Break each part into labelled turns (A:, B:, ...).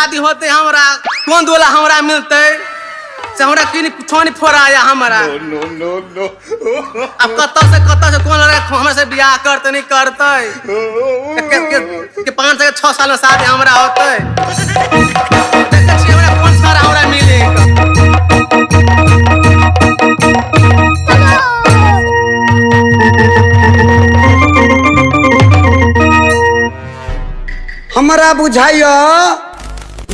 A: शादी होते हमरा कोन दूल्हा हमरा मिलते से हमरा की नहीं कुछो नहीं फोड़ाया हमरा।
B: No, no, no.
A: अब कतऽ से कोन लड़का हमरा से बियाह करते नहीं करते के 5 से 6 साल में शादी हमरा होते। देखै छियै हमरा कोन छोरा हमरा मिले।
C: हमरा बुझाइया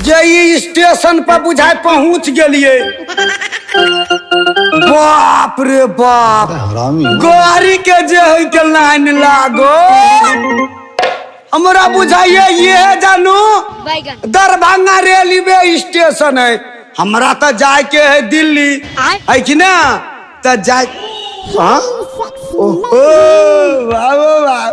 C: जे ई स्टेशन पर बुझाइ पहुंच गेलिए। बाप रे बाप, गाड़ी के जे है के लाइन लागो। हमरा बुझाइया ये जानू दरभंगा रेलवे स्टेशन है। हमरा तो जाए के है दिल्ली है कि ना, तो जाए। हाँ ओहो वाह वाह,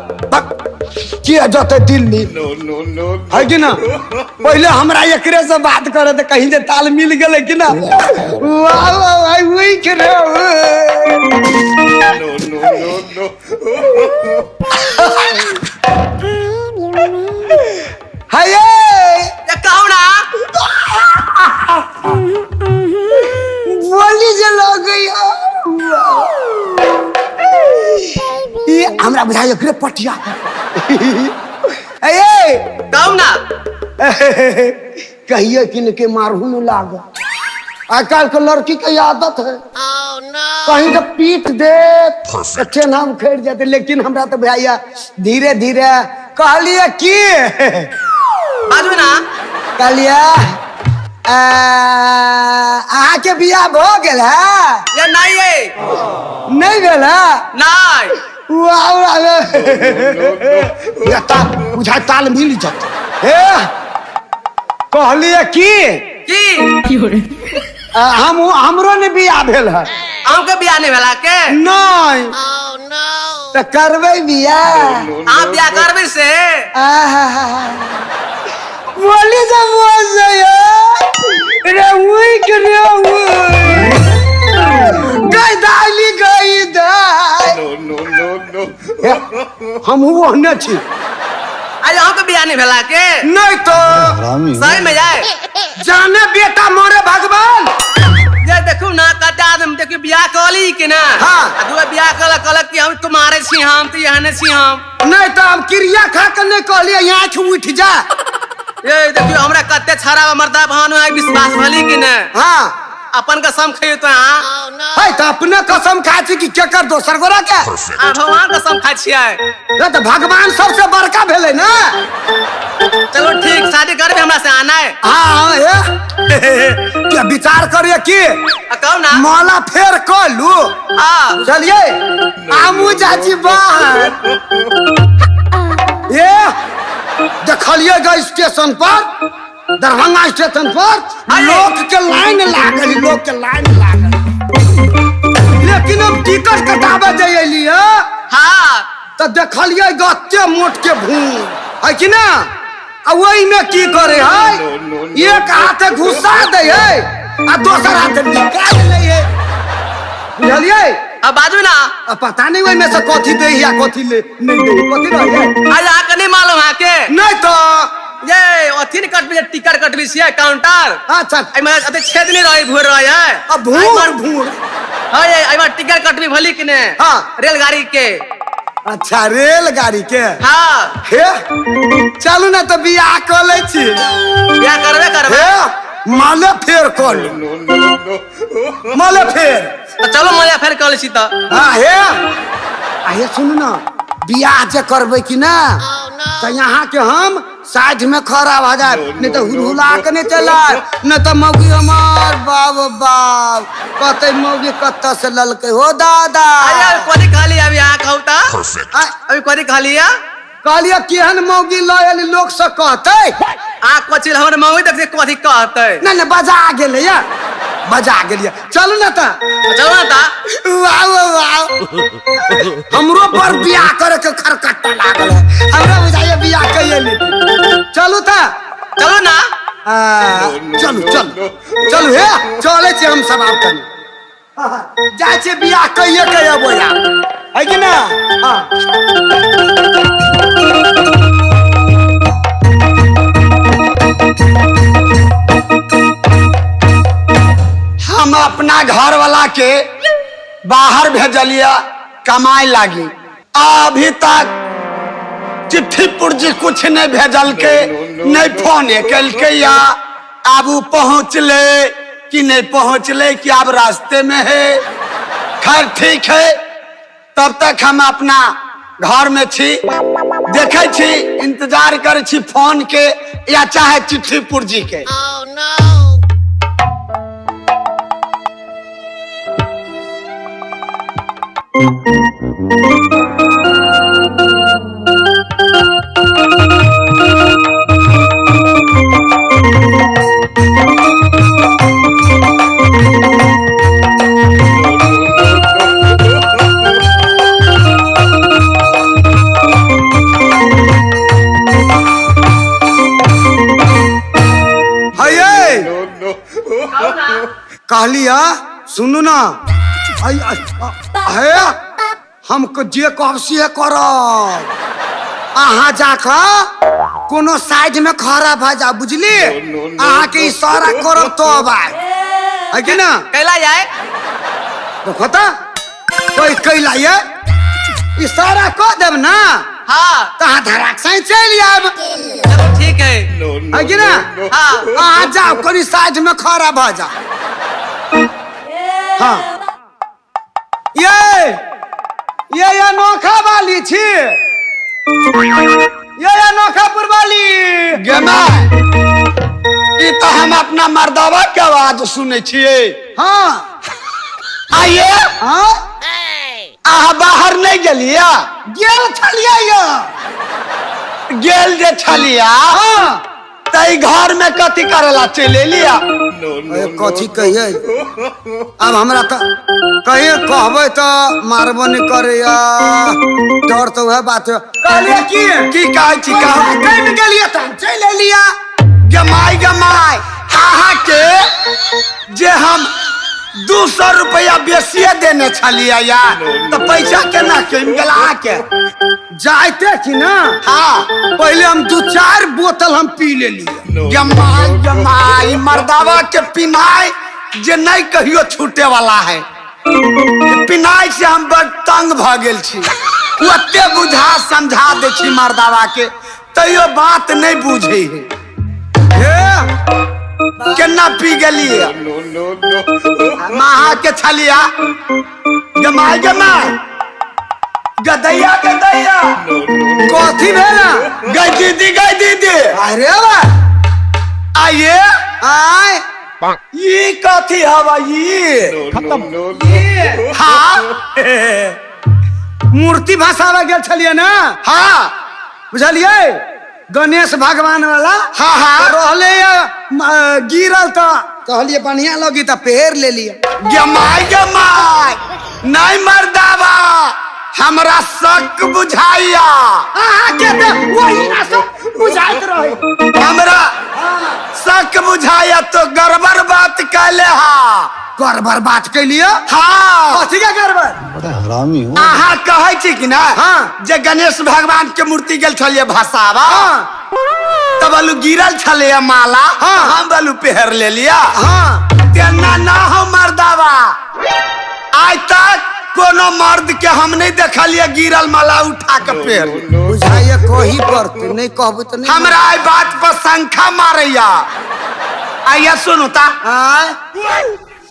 C: किया जते दिल्ली
B: No, no, no.
C: है कि ना। पहले हमरा एकरे से बात करे तो कहीं जे ताल मिल गेलै कि ना। वाह वाह भाई वही के रे।
B: No, no, no, no.
C: हाय
A: ये कहू ना
C: बोली जे लग गई। ये हमरा बुझाइ एकरे पटिया। ए
A: कहू ना
C: कहिए किन के मारहू न लाग। आजकल के लड़की के आदत है कहीं तो पीट दे अच्छे नाम खेड़ जाते। लेकिन हमरा तो भैया धीरे धीरे कहलिए की
A: बाजू ना
C: कहलिए अहाँ के बियाह भ गेल है
A: ये नहीं है
C: नहीं भेल है
A: नहीं।
C: वाह वाह बुझाइ ताल मिल जात। हे कहलिए की हम हमरो ने बियाह भेल है।
A: अहूँके बियाह नहीं भेला के
C: नहीं तो करबै बियाह।
A: अहाँ बियाह करबै से
C: बोली जब बोल रे उई के रे उई गई दाली गई दाई।
B: No, no, no, no.
C: हमहू ओहने छी।
A: आज अहूँके बियाह नहीं भेला के
C: नहीं तो
A: सही में जाए
C: जाने बेटा मोरे भगवान।
A: ये देखू ना कते आदमी देखियो बियाह कहली कि ना।
C: हाँ।
A: आ दूगो बियाह कहलक कहलक कि हम तुम्हारे छी हम तो यहाँ छी हम
C: नहीं तो हम क्रिया खा के नहीं कहलिए यहाँ से उठ जा।
A: ये देखियो हमरा कते छाड़ा मर्दा भानु है विश्वास भली कि ना।
C: हाँ
A: अपन कसम खइयो तो अहाँ
C: है तो अपने कसम खाइ छी कि केकर दोसर गोरा के
A: अहाँ भगवान कसम खाइ छियै।
C: तो भगवान सबसे बड़का भेलै ना।
A: चलो ठीक शादी करबे हमरा से आना है।
C: हाँ क्या विचार करिए की
A: कहू ना
C: माला फेर कऽ लू।
A: हाँ
C: चलिए आमू चाची बाहर। ये देखलिए ग स्टेशन पर दरभंगा स्टेशन पर लोग के लाइन लागल, लोग के लाइन लागल। लेकिन हम टिकट कटाबे जे एलियै
A: हाँ
C: तो देखलिए गते मोट के भूल है कि ना। आ ओहि में की करे है एक हाथे घुसा दे है आ दोसर हाथे निकाल ले है। बुझलिए
A: अब बाजू ना।
C: अब पता नहीं ओहि में से कथी दे या कथी ले नहीं दे कथी रहे
A: आज अहाँके नहीं मालूम अहाँके
C: नहीं तो
A: ये अथी नहीं कटबी टिकट कटबी छियै काउंटर।
C: अच्छा
A: एहिमे अथी छेद नहीं रहे भूर रहे है
C: अब भूर भूर।
A: हाँ ये एहिमे टिकट कटबी भली कि ने।
C: हाँ
A: रेलगाड़ी के।
C: अच्छा रेलगाड़ी के।
A: हाँ
C: हे चलू ना तो बियाह कऽ लै छी।
A: बियाह करबे करबे
C: हे माले फेर कऽ लू। माले फेर
A: तो चलो माले फेर कऽ लै छी तऽ।
C: हाँ हे आ हे सुनू ना बियाह जे करबै कि ना तो यहाँ के हम साइड में खड़ा भ जाए नहीं तो हुलहुला के नहीं चलाए नहीं तो मौगी हमार बाप बाप कहते मौगी कत्ता से ललके हो दादा।
A: अरे कथी कहली अभी अहाँ कहू तऽ अभी कथी कहली
C: कहलिए केहन मौगी लऽ एली लोक से कहते।
A: अहाँ कथी हमर मौगी देखिए कथी कहते।
C: नहीं नहीं बजा गेलै या बजा गेलियै। चलू ना तऽ
A: चलू ना तऽ।
C: वाह वाह हमरो पर बियाह करे के खरकट्टा लागल है। हमरा बुझाइए बियाह कइए लेती। चलू तऽ
A: चलू ना।
C: चलू चलू चलू हे चलै छी हम सब आब कनी जाइ छी बियाह कइए के अबो यार है कि ना। हाँ अपना घर वाला के बाहर भेजलिया कमाए लागी, अभी तक चिट्ठी पुर्जी कुछ नहीं भेजल के, नहीं फोन कलके या आब उ पहुँचले कि नहीं पहुँचले, कि अब रास्ते में है। खैर ठीक है, तब तक हम अपना घर में छी, देखे छी, इंतजार करे छी फोन के या चाहे चिट्ठी पुर्जी के। हये
B: No, no.
C: कहलिया सुनू ना, हे हम जे कहब से करब। अहाँ जाकऽ कोनो साइड में खड़ा भऽ जाउ, बुझली? अहाँ के इशारा करब तब आयब, है कि ना?
A: कैला जाए
C: देखो तऽ कोई कैला ये इशारा कऽ देब ना।
A: हाँ।
C: तऽ अहाँ धराक से चलि आयब।
A: चलो ठीक है।
B: No, no,
C: है कि ना?
B: no, no.
A: हाँ।
C: अहाँ जाउ कनि साइड में खड़ा भऽ जाउ। हाँ ये अनोखा वाली छी, ये अनोखापुर वाली गेमा, ई तऽ हम अपना मर्दावा के आवाज सुनै छियै।
D: हाँ।
C: आइए।
D: हाँ।
C: अहाँ बाहर नहीं गेलियै?
D: गेल छलियै यौ।
C: गेल जे छलियै।
D: हाँ।
C: तऽ घर में कथी करेला चलि एलियै?
B: No, no, no.
D: कथी कहियै अब हमरा, तऽ कहियै कहबै तऽ मारबो नहि करैया, डर तऽ वएह बात है। कहलियै की
C: की कहै छी? कहू।
D: कहि गेलियै तऽ हम चलि एलियै।
C: गमाय गमाय, अहाँ के जे हम 200 रुपया बेसिए देने छलियै यार, तऽ पैसा केना कमि गेल अहाँके?
D: जाइते कि ना।
C: हाँ।
D: पहिले हम 2-4 बोतल हम पी लेलियै।
B: No,
C: गमाय गमाय, मर्दावा के पिनाइ जे नहीं कहियो छूटे वाला है, पिनाइ से हम बड़ तंग भऽ गेल छी। ओते बुझा समझा दै छी मर्दावा के, तैयो बात नहीं बुझे है।
D: हे
C: केना पी गेलियै?
B: no, no, no.
C: महा के छलिया गमाय गमाय, गदैया गदैया।
B: No, no,
D: कथी भेल?
C: गई दीदी, गई दीदी।
D: अरे बा
C: आइए।
D: आय
C: ई कथी हवा ई?
B: no, no, no.
C: हाँ।
D: मूर्ति भसावे गेल छलियै ना।
C: हाँ।
D: बुझलियै, गणेश भगवान वाला।
C: हाँ हाँ।
D: रहले गिरल तऽ कहलियै बढ़िया लगी तऽ पेड़ लेलियै।
C: गमाय गमाय, नहीं मर्दावा, हमरा शक बुझाइया।
D: अहाँ के तऽ वही ना सब बुझाइत रहे।
C: हमरा शक बुझाइया तो गड़बड़ बात कहले हा।
D: गड़बड़ बात कैलियै?
C: हाँ।
D: कथी के गड़बड़?
C: अहाँ कहै छी कि ना?
D: हाँ।
C: जे गणेश भगवान के मूर्ति गेल छलियै भसावा।
D: हाँ।
C: तब बोलू गिरल छलैया माला।
D: हाँ।
C: हम बोलू पेहर लेलिया।
D: हाँ।
C: तेना ना हो मर्दावा, आइ तक कोनो मर्द के हम नहीं देखलियै गिरल माला उठा के पेहर।
D: बुझाइया कही पड़तै, नहीं कहबै तऽ नहीं।
C: हमरा एहि बात पर शंखा मारैया। आइया सुनू ता,
D: आय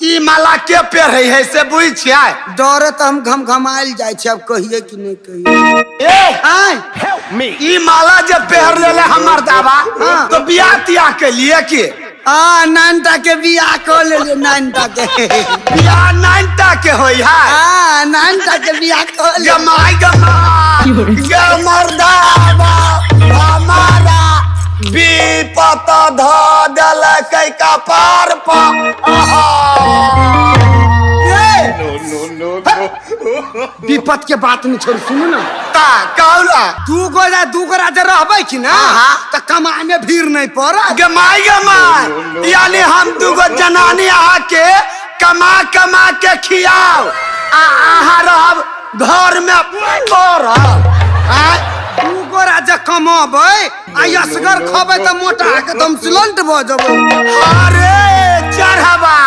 C: ई माला के पेहरै है से बुझ छियै?
D: डरे तऽ हम घम घमायल जाइ छी, अब कहियै कि नहीं कहियै।
C: ए
D: आय
C: ई माला जे पेहर लेले हमर दावा।
D: हाँ।
C: तो बियाह तियाह के लिए की?
D: आ नानटा के बियाह कऽ लेलियै, नानटा के।
C: बियाह नानटा के होई है?
D: आ नानटा के बियाह कऽ लेलियै।
C: गमाय गमाय, गमर्दावा हमारा विपत ध देलकै कपार पर। आहा।
D: ए,
B: No, no, no, no.
D: विपत के बात नहीं छोड़, सुनू ना।
C: ता कहला
D: दू गोरा दू गोरा जे रहबै कि ना।
C: हाँ।
D: तऽ कमाय में भीड़ नहीं पड़त।
C: गमाय गमाय, यानी हम दूगो जनानी अहाँ के कमा कमा के खियाओ आ अहाँ रहब घर में पड़ल। आँय?
D: दू गोरा जे कमाबै आ असगर खबै तऽ मोटा के तऽ हम सिलंट भऽ जेबै।
C: अरे चढ़ावा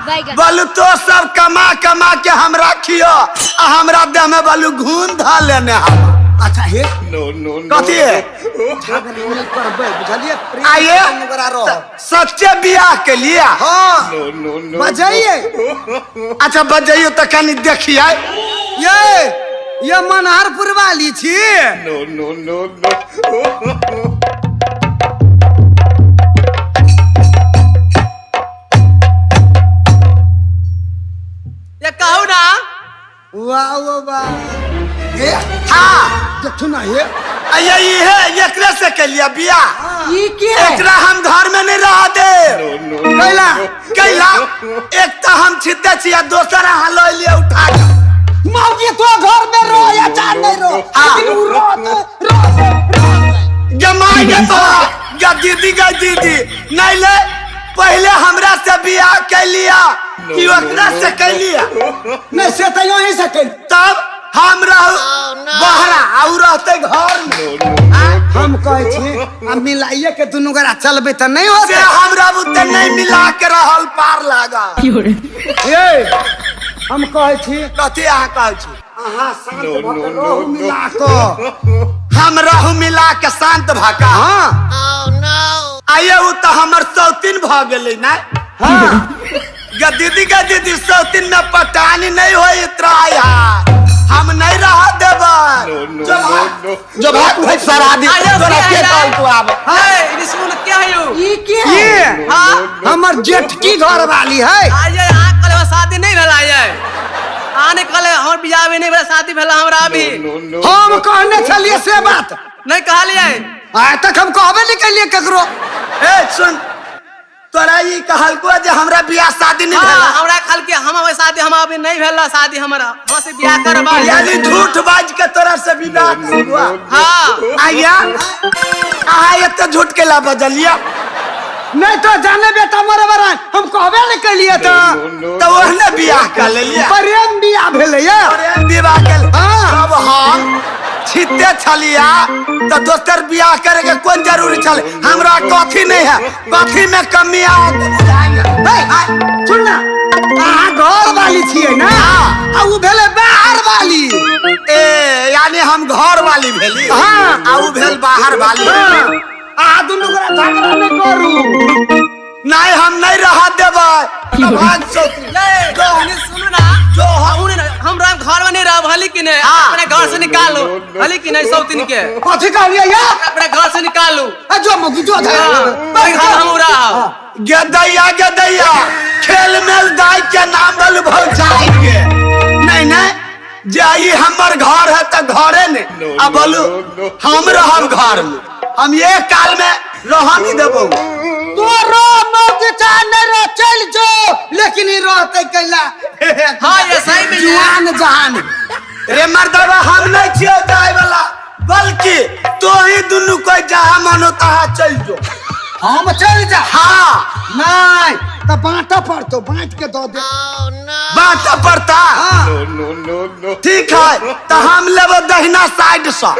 C: बोलू तो सब कमा कमा के हमरा खियो आ हमरा देह में बोलू घून धा लेने हम।
D: अच्छा हे
B: No, no, no.
C: कथी है?
D: झगड़ा नहीं करबै बुझलिए प्रेम
C: आइए
D: दुनू गोरा रह
C: सच्चे बियाह के लिए।
D: हाँ
B: No, no, no.
D: बजाइए।
C: अच्छा बजाइयो तो कनी देखिए।
D: ये मनहरपुर वाली छी।
B: No, no, no, no.
A: ये कहू ना।
D: वाह वाह वाह। ये
C: हाँ
D: देखू ना ये
C: ये है एकरे से के लिए बियाह।
D: ई के है?
C: एकरा हम घर में नहीं रह दे।
B: No, no,
D: कैला
C: कैला एक तो हम छिते छियै दोसर अहाँ लऽ लिअ उठा के।
D: मौगी तो घर में रो या चार नहीं रो लेकिन उ रोते रोते रोते।
C: गे माय गे बा गे दीदी गे दीदी नहीं ले पहले हमरा से बियाह के लिया कि ओकरा से के लिया।
D: नहीं से तो यहीं से कैल
C: तब हम रहू बहरा आउ रहते घर में।
D: हम कहै छी आ मिलाइए के दुनू गोरा चलबै तऽ नहीं
C: से
D: होतै।
C: हमरा बुते नहीं मिला के रहल पार लागा।
D: ये हम कहै छी
C: कथी अहाँ कहै छी?
D: अहाँ शांत
B: No,
D: भऽ के
B: no,
D: रहू
B: no,
D: मिला कऽ।
C: हम रहू मिला के शांत भऽ के।
D: हाँ
C: आइए उ तऽ हमर सौतीन भऽ गेलै ने।
D: हाँ
C: गे दीदी गे दीदी सौतीन में पटानी नहीं होइत रहा हम नहीं रह देबै।
B: No, no,
C: जो भाग
B: no, no.
C: जो भाग भाई सरा दी
A: आइए,
C: तोरा के
A: के
C: कहल तू आब।
A: ए सुन के है यौ?
D: ई के है?
A: हाँ
D: हमर जेठकी घर वाली है।
A: आइए अहाँ कहले हमरा शादी नहीं भेल आइए। अहाँ नहीं कहले हमर बियाह भी नहीं भेल शादी भेल हमरा अभी।
B: No, no,
D: हम कहने छलिए से बात
A: नहीं कहलिए।
D: आइ तक हम कहबे नहीं कैलिए ककरो।
C: ए सुन तोरा ई कहलको जे हमरा बियाह शादी नहीं
A: हाँ
C: भेल।
A: हमरा कहल के हम अभी शादी हम अभी नहीं भेल शादी हमरा हमरा से बियाह करबै।
C: यानी झूठ बाज के तोरा से विवाह करबा।
A: हाँ
C: आइया अहाँ एते झूठ के ला बजलिया।
D: नहीं तो जाने बेटा मरे बरा हम कहबे नहीं कैलिए तऽ
B: no,
C: तऽ ओहने बियाह कर लेलिया।
D: प्रेम बियाह भेलै ये।
C: प्रेम विवाह के
D: हाँ।
C: तब हम छिते छलिया तऽ दोसर बियाह करे के कोन जरूरी छल। हमरा कथी नहीं है कथी में कमी आओ तो बुझाइए।
D: हे, सुन ना अहाँ घर वाली छियै ना आ उ भेलै बाहर वाली।
C: ए यानी हम घर वाली भेली।
D: हाँ।
C: आ उ भेल बाहर वाली।
D: हाँ अहाँ दुनू गोरा झगड़ा नहीं करू।
C: नहीं हम नहीं रह देबै। तब भाग सौती।
A: ये सुनू ना
C: जो हम
A: हमरा घर में नहीं रह भली कि नहीं
C: हाँ।
A: अपने घर से निकालू भली कि नहीं सौतीन के
D: कथी कहलिए ये?
A: अपने घर से निकालू।
D: आ जो मौगी जो
A: हाँ,
D: झगड़ा
A: घर हम रह
C: गेदैया गेदैया खेल मेल दाई के नाम बल भौजाई के। नहीं नहीं जे ई हमर घर है तऽ घरे ने
B: No,
C: आ बोलू
B: no, no.
C: हम रहब घर में हम एक काल में रह नहीं देबो।
D: तो रो मौगी चाहे नहीं रो चल जो लेकिन ई रहतै कैला।
A: हाँ ये सही में ये।
D: जुआन जहान
C: रे मर्दवा हम नहीं छियै जाय वाला बल्कि तो ही दुनू कोई जहाँ मन हो तहाँ चल जो।
D: हम चल जा।
C: हाँ
D: नहीं तऽ बाँटऽ पड़तौ बाँट के दऽ दे।
C: बाँटऽ पड़ता।
D: हाँ
B: no, no, no, no.
C: ठीक है तऽ हम लेबो दहिना साइड से।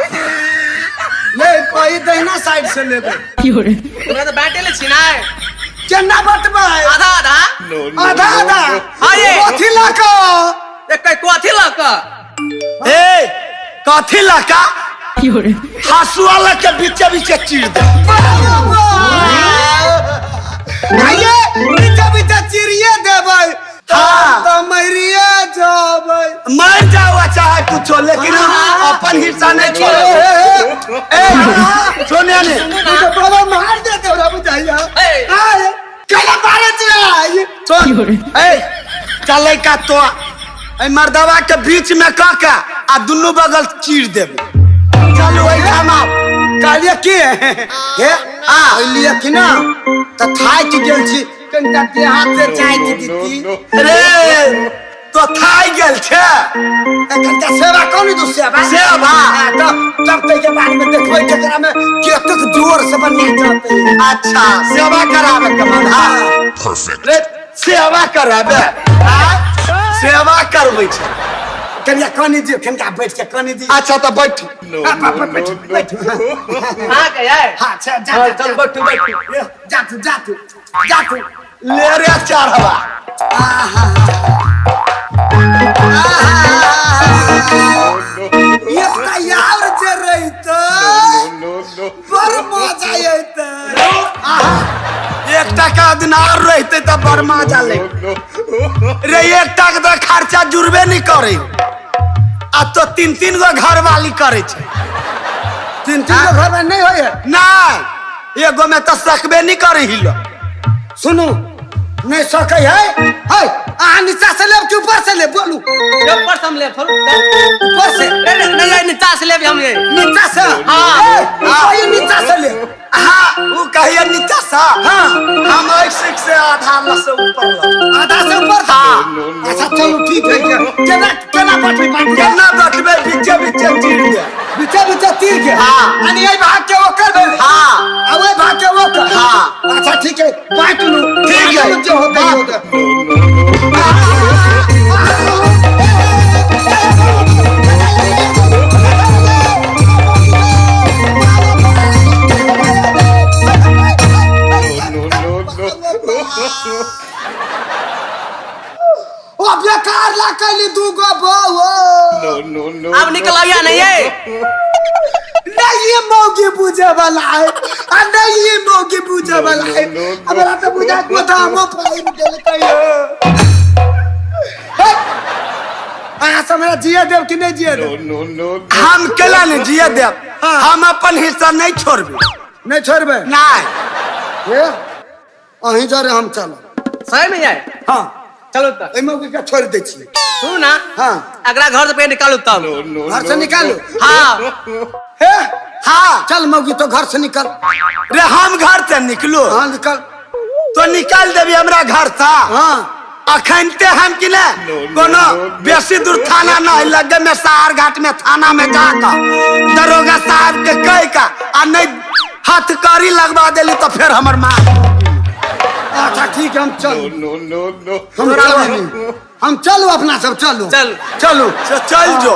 D: ले कोई दहिना साइड से लेबै।
A: हमरा तो बांटे ले छी ना
D: केना बटबै?
A: आधा आधा।
B: No, no,
D: आधा आधा।
A: हाँ ये।
D: कथी लऽ कऽ?
A: एक कथी लऽ कऽ?
C: ए कथी लका हसुआ लके बीचे बीचे चीर दे।
D: आइए बीचे बीचे चिरिये देबै।
C: हाँ।
D: तऽ मरिये जेबै।
C: मर जाओ चाहे कुछो लेकिन हम अपन हिस्सा नहीं छोड़े। ए सुनिए ने
D: ई तऽ बाबा मार देतै हमरा बुझाइया।
A: ए।
D: आय कैला मारै छियै?
C: सुन ए चलै का तो ए मर्दवा के बीच में कऽ के आ दुनू बगल चीर देबै। चलू एहिठाम आउ।
D: कहलियै की हे
C: आ
D: अलियै कि ना तऽ थाकि गेल छी कनिटा देह हाथ से चाटि
B: No,
D: दिती।
B: no.
C: रे तो थाकि गेल छै।
D: कनिटा सेवा करू तू सेवा
C: सेवा?
D: हाँ, तब तब ताहिके बादमे देखबै केकरा में कतेक जोर से बना जेतै।
C: अच्छा सेवा कराबे के मन। हाँ रे सेवा कराबे सेवा करबै छै।
D: कनिया कनी दियौ कनिका बैठ के कनी दियौ।
C: अच्छा तऽ बैठ।
B: No,
D: हाँ,
B: no,
D: बैठ
B: no,
D: बैठ
B: no.
A: हाँ के यार
D: हाँ जा जा
A: हाँ,
D: जा,
A: चल बैठू बैठू।
D: जा तू जा तू जा तू
C: ले रे चढ़वा।
D: एकटा यार जे रहितै
B: no, no.
D: बड़ मजा अयतै।
C: एकटा के अदनार रहते तऽ बड़ मजा ले
B: No,
C: रे। एकटा के तऽ खर्चा जुड़बे नहीं करे, आ तो तीन तीन गो घर वाली करे छै।
D: तीन तीन गो घर में नहीं होय है?
C: नहीं, एगो में तऽ सकबे नहीं करे हिलो।
D: सुनू, नहीं सकै है है अहाँ नीचा से लेब कि ऊपर से लेब, बोलू?
A: ऊपर से हम लेब थोड़ू।
D: ऊपर से?
A: नहीं नहीं नहीं, नीचा से लेब हम ये।
D: नीचा से?
A: हाँ।
D: ए, ऊ नीचा से लेब।
C: हाँ, वो कहिए नीचा सा।
D: हाँ।
C: हम एक सिख से आधा ल से ऊपर ल।
D: आधा से ऊपर?
C: हाँ।
D: अच्छा चलू ठीक है। केना केना बटबै बाटबै?
C: केना बटबै? बीचे बीचे चीर दे।
D: बीचे बीचे तीर के?
C: हाँ।
D: यानी एहि भाग के ओकर भेल?
C: हाँ।
D: आ ओहि भाग के ओकर?
C: हाँ।
D: अच्छा ठीक है, बांट लू।
C: ठीक है।
D: बांट लू, जो होतै होतै।
B: No, no, no.
D: ओ बेकार ला कैली दू गो बहू।
B: No, no, no.
A: अब निकल नहीं ये।
D: नहीं ये मौगी बुझे वाला है, आ नहीं ये मौगी बुझे वाला है। हमरा तो बुझा गोदामो फाइन देलकै। हे, अहाँ सब हमरा जिए देब कि नहीं जिए देब?
B: No, no, no.
C: हम केला नहीं जिए देब? हम अपन हिस्सा नहीं छोड़बे।
D: नहीं छोड़बै?
C: नहीं।
D: हे, अहीं जरे हम चलब।
A: सही में जाए?
D: हाँ।
A: चलो तो।
D: एहि मौगी के छोड़ दै छियै।
A: सुनू ना।
D: हाँ।
A: अगला घर से पे निकालू तब।
B: No,
D: घर से निकालू?
A: हाँ।
D: हे।
C: हाँ।
D: चल मौगी, तो घर से निकल।
C: रे, हम घर से निकलू?
D: हाँ, निकल।
C: तो निकाल देबी हमरा घर से?
D: हाँ।
C: अखन ते हम कि ने कोनो बेसी दूर थाना नहीं लगे में, सार घाट में थाना में जाकर दरोगा साहब के कह का आ नहीं हथकड़ी लगवा देली तो फिर हमर माँ।
D: अच्छा ठीक है, हम चल।
B: No, no, no.
D: हम चलू, हम चलू, अपना सब चलू।
A: चल।
D: चलू।
C: से चल जो।